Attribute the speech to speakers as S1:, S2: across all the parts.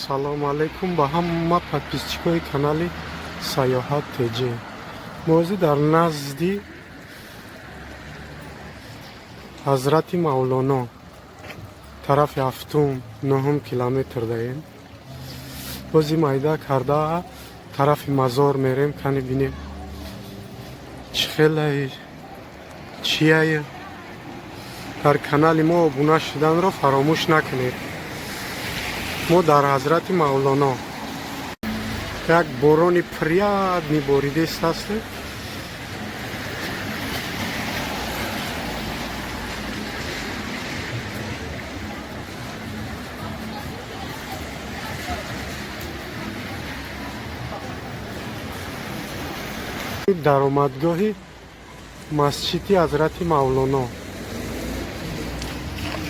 S1: Салому алайкум ба ҳама подписчикои канали Саёҳат ТЖ. Мо дар назди Ҳазрати Мавлоно, тарафи ҳафтум, нуҳум километр даем. Бози майда карда тарафи мазор мерем, кани бинем, чӣ хелай, чияй. Дар канали мо обуна шуданро фаромӯш накунед. Мо дар Ҳазрати Мавлоно, як борони приятный боридест ҳастем. Даромадгоҳи масҷиди Ҳазрати Мавлоно.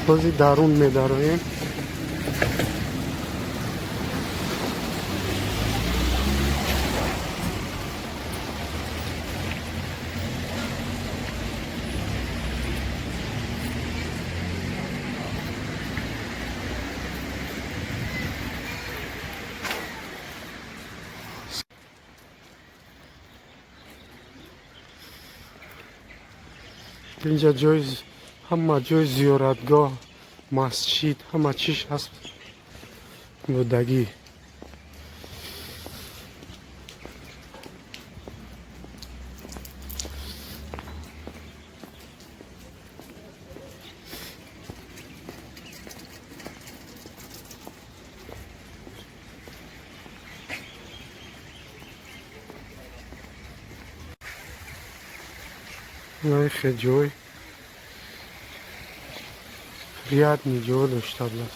S1: Бози дарун медароем. Инҷа ҷои ҳама ҷои зиёратгоҳ, масҷид, ҳама чиш ҳаст будагӣ. Хе ҷой приятный ҷо дошта буд.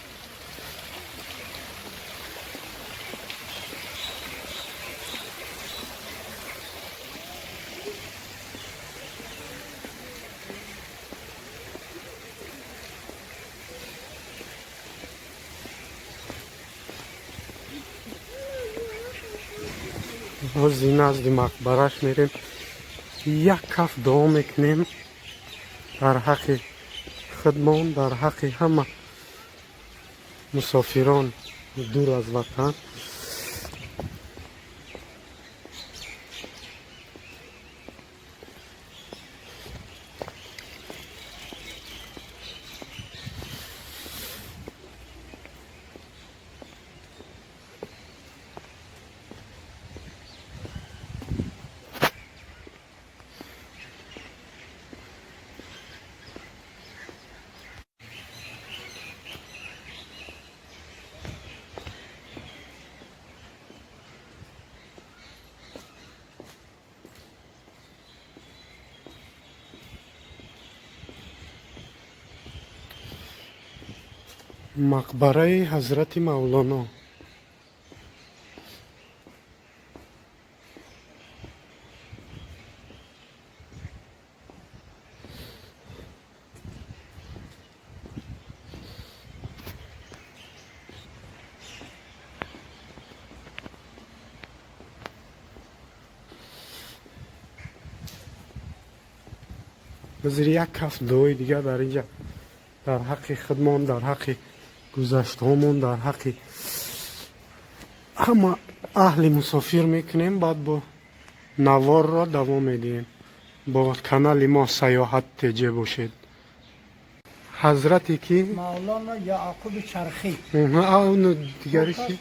S1: Ҳози назди мақбараш мерем, як каф дуо мекунем дар ҳаққи худмон, дар ҳаққи ҳама мусофирон дур аз ватан. Мақбараи Ҳазрати Мавлоно. Зири як каф дуои дигар дар инҷа дар ҳаққи худмон, дар ҳаққи гузаштаҳомон, дар ҳаққи ҳама аҳли мусофир мекунем. Баъд бо наворро давом медиҳем. Бо канали мо Саёҳат ТЖ бошед. Ҳазрате ки?
S2: Мавлоно Яъқуби Чархӣ.
S1: Дигари ки?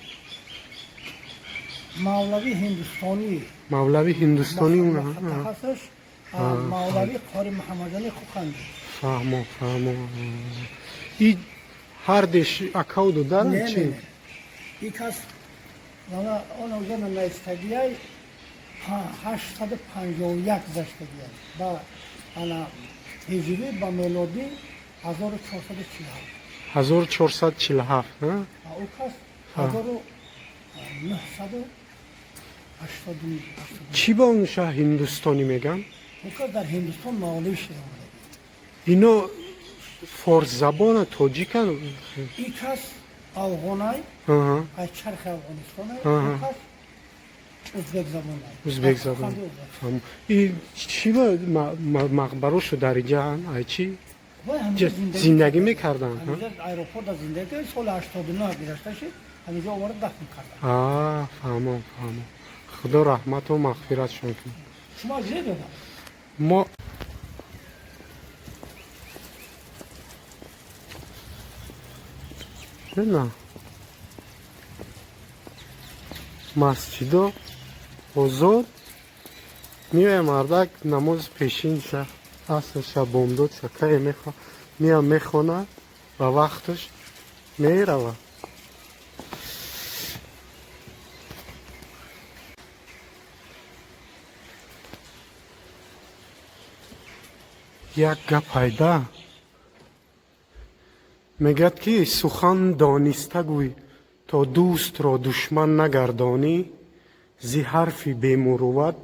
S2: Мавлави ҳиндустонӣ.
S1: Мавлави ҳиндустонӣ.
S2: Мутахассис мавлави Қори Муҳаммадали Хӯқандӣ.
S1: Фаҳмо, фаҳмо. И ҳардеш акау додаранд чи?
S2: И кас он озана наистагиай, 851 гузаштагиай ба ана ҳиҷрӣ, ба мелодӣ 1447.
S1: 1447.
S2: Ӯ кас 1980.
S1: Чӣ ба он шаҳ ҳиндустонӣ меган?
S2: Ӯ кас дар Ҳиндустон мавлавӣ шуда.
S1: Ино форсзабона, тоҷикан?
S2: И кас афғонай, аз чархи Афғонистонай, кас узбек забонай.
S1: Узбек забон. И чӣ ба мақбарошу дар иҷаан, ай чӣ зиндагӣ мекарданд?
S2: Аэропорта зиндагӣ, соли 89 гузашта шид. Ҳаминҷо оварда дафн карданд.
S1: Фаҳмом, фаҳмом. Худо раҳмату мағфиратшон кунад.
S2: Шумо аз ҷое додам?
S1: Мо на, масҷидо озод меоя, мардак намози пешинша, асрша, бомдодша, кае мехо мея, мехона, ба вақташ мерава. Як гап пайда мегӯяд, ки сухан дониста гӯй, то дӯстро душман нагардонӣ. Зи ҳарфи бемурувват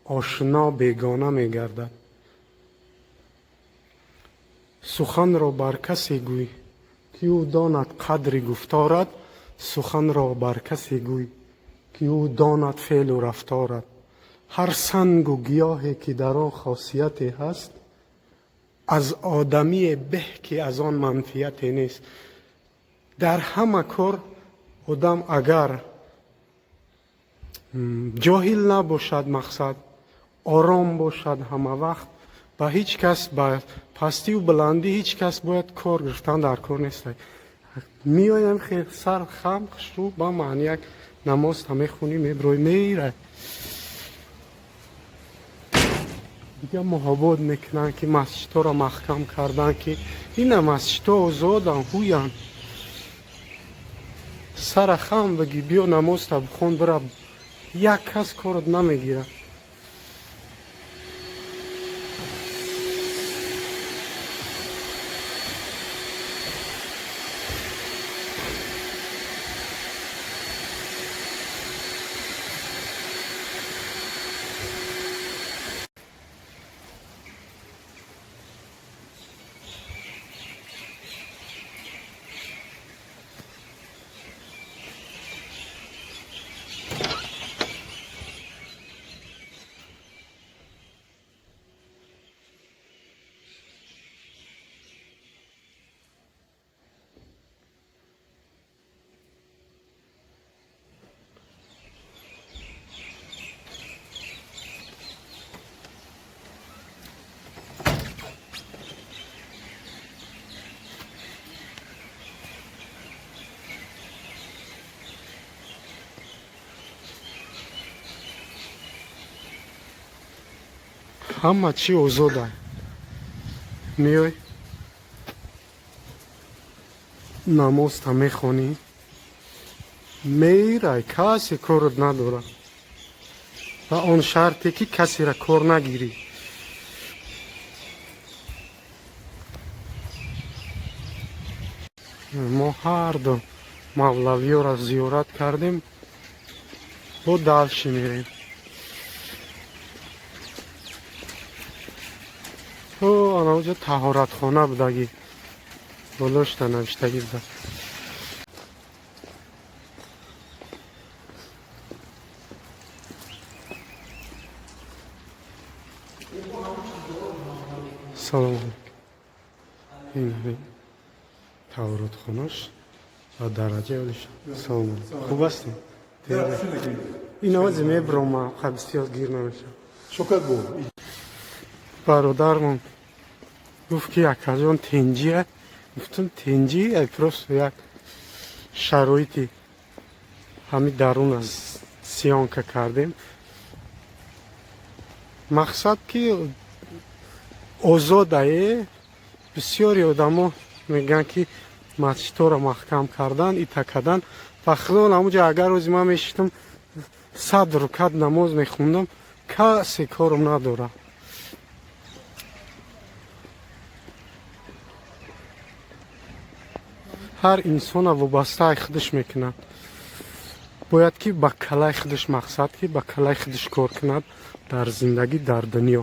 S1: ошно бегона мегардад. Суханро бар касе гӯй, ки ӯ донад қадри гуфторат. Суханро бар касе гӯй, ки ӯ донад феълу рафторат. Ҳар сангу гиёҳе, ки дар он хосияте ҳаст, аз одамие беҳ, ки аз он манфиате нест. Дар ҳама кор одам агар ҷоҳил набошад, мақсад ором бошад, ҳама вақт ба ҳеҷ кас ба пастиву баландӣ ҳеҷ кас бояд кор гирифтан дар кор нест. Меоям, сар хам, хушрӯ, ба маъни як намозта мехонӣ, меброи, мера. Дига муҳобот мекунанд, ки масҷидҳоро маҳкам карданд, ки ина масҷидҳо озоданд, ҳуянд. Сара хам бигӣ, биё намозта бихон, бира, як кас корот намегирад. Ҳама чӣ озода. Меой, намозта мехонӣ, мерай, касе корот надорад, ва он шарте, ки касера кор нагирӣ. Мо ҳарду мавлавиёро зиёрат кардем, бо дальше мерем. Анаоҷа таҳоратхона будагӣ, болошта навиштагӣ буда. Салом алейкум. Ин таҳоратхонаш ба дараҷаи олиш. Салом, хуб ҳастем? Ин овози меброма, бисёр гир намешавад.
S3: Шокат бу.
S1: Бародармон гуфт, ки акаҷон, тинҷия. Гуфтам, тинҷӣ просто як шароити ҳами даруна съёмка кардем. Мақсад, ки озодае. Бисёри одамо мегӯянд, ки масҷидҳоро маҳкам кардан, ита кардан. Ба худо, ҳамуҷа агар рӯзи ман мешиштам, 100 рукат намоз мехондам, касе корам надорад. Ҳар инсона вобастаи худаш мекунад. Бояд, ки ба калаи худаш, мақсад, ки ба калаи худаш кор кунад дар зиндагӣ, дар дунё.